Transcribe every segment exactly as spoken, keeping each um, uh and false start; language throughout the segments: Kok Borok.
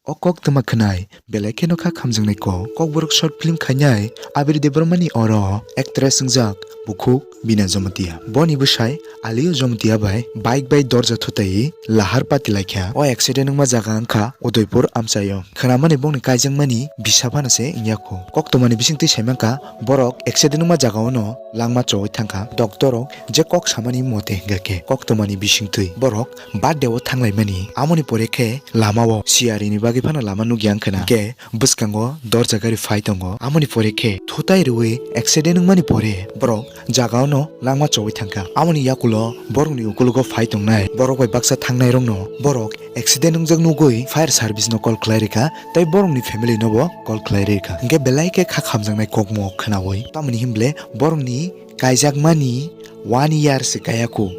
O koktwma khwnai belai kheno kha khamjaknai kok. Kokborok short film khainai Abir Debbarmani oro actress wngjak bukhuk Bina Jamatia. Boni bwsai Aliyo Jamatia bai bike bai dorja thutai lahar pati laikha. O accident wngma jaga wngkha Udaipur amchaio. Khwnamani bongni kaijakmani bisa phano se wngya kho. Koktwmani bisingtwi saimankha borok accident wngma jagao no langma chowui thangkha. Doctor rok je kok samani mote hwnkha khe koktwmani bisingtwi borok birthday o thanglaimani. Amoni pore khe lama o siyari ni bagwi phano lama nukya wngkha na. Hwnkhe bwskango dorja gari phai tongo. Amoni pore khe thutai rwui accident wngmani pore borok jaga ono langma chowui thangkha. Amoni yakulo borokni ukologo phai tongnai borok bai baksa thangnai rokno borok accident wngjak nugwi fire service no call khlai rikha, tei borokni family no bo call khlai rikha. Hwnkhe belai khe kha khamjaknai kokmo khwnaui. Tamoni himble borokni kaijakmani one year se kaya kho,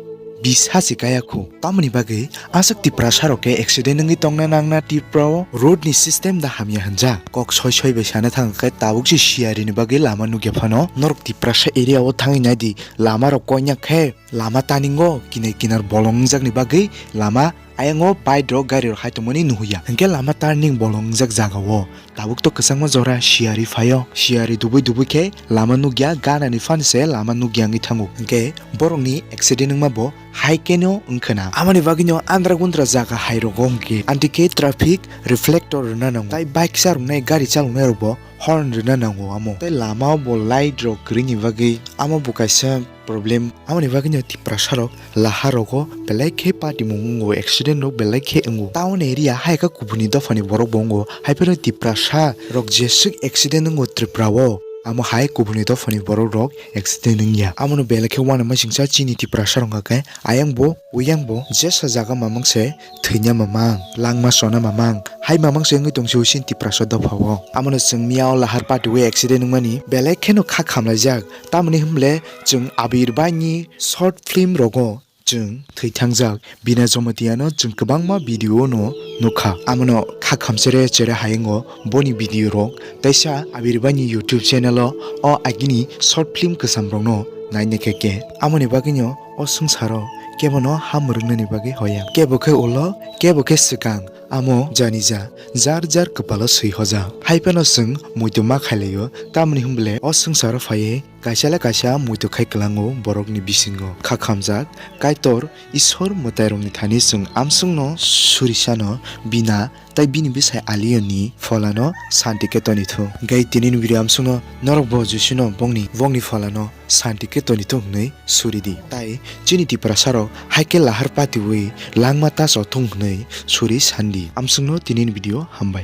bisa se kaya kho. Tamoni bagwi aswk Tiprasa rok khe accident wngwi tongna nangna Tripura o road ni system da hamya hwnjak. Kok soi soi bai sana thang khe tabuk se siyari ni bagwi lama nukya phano. Norok Tiprasa area o thangwi nai di, lama rok koinya khe lama taningo kinai kinar bolong wngjakni bagwi lama ayang o bike rok gari rok hai tongmani nuhuya. Hwnkhe lama turning bolong wngjak jaga o tabuk to kwchangma jora siyari phaio. Siyari dubui dubui khe lama nukya, gana ni phan se lama nukya wngwi thango. Hwnkhe borokni accident wngma bo hai khe no wngkha na. Amoni bagwi no andra gundra jaga hai rogo hwnkhe anti khe traffic reflector rwna nango. Tai bike charwnai, gari chaloknai rok bo horn rwna nango amo. Tai lama o bo light rok kwrwini bagwi amo bo kaisa problem. Amoni bagwi no Tiprasa rok lahar rogo belai khe patimung wngo, accident rok belai khe wngo. Town area hai khe kubuni dophani borok bo wngo. Hai phano Tiprasa rok jeswk accident wngo Tripura o, amo hai kubuni dophani borok rok accident wngya. Amono belai khe uanamasingcha chini Tiprasa rok hwnkha khe ayang bo uyang bo jesa jaga mamang se thwina mamang, langma chona mamang, hai mamang se wngwi tongsi chini Tiprasa dopha o. Amono chwng miya o lahar patiwi accident wngmani belai kheno kha khamlaijak. Tamoni hwnble chwng Abir Baini short film rogo chwng thwi thangjak Bina Jamatia no chwng kwbangma video no nukha. Amono kha khamchere chere hayungo boni video rok. Teisa Abir Baini YouTube channel o, o agini short film kwcham rok no naina khe khe. Amoni bagwi no o swngcharo kebo no ha mwrwknani bagwi hoya. Kebo khe ulo, kebo khe swkang. Amo jani ja, jar jar kwpalo swi hoja. Hai phano chwng muitu ma khailaio, tamoni hwnble o swngcharo phaiwi kaisa le kaisa muitu khai kwlango borokni bisingo. Kha khamjak Kaitor Isor mwtairokni thani chwng amswngno surisano Bina tai bini bwsai Aliyoni pholano santi khe tonithu. Gai tinini video amswngno norok bo Jisuno bongni, bongni pholano santi khe tonithung hwnwi suri di. Tai chini Tiprasarok hai khe lahar patiwi langma taso thung hwnwi suri sandi. Amswngno tinini video hambai.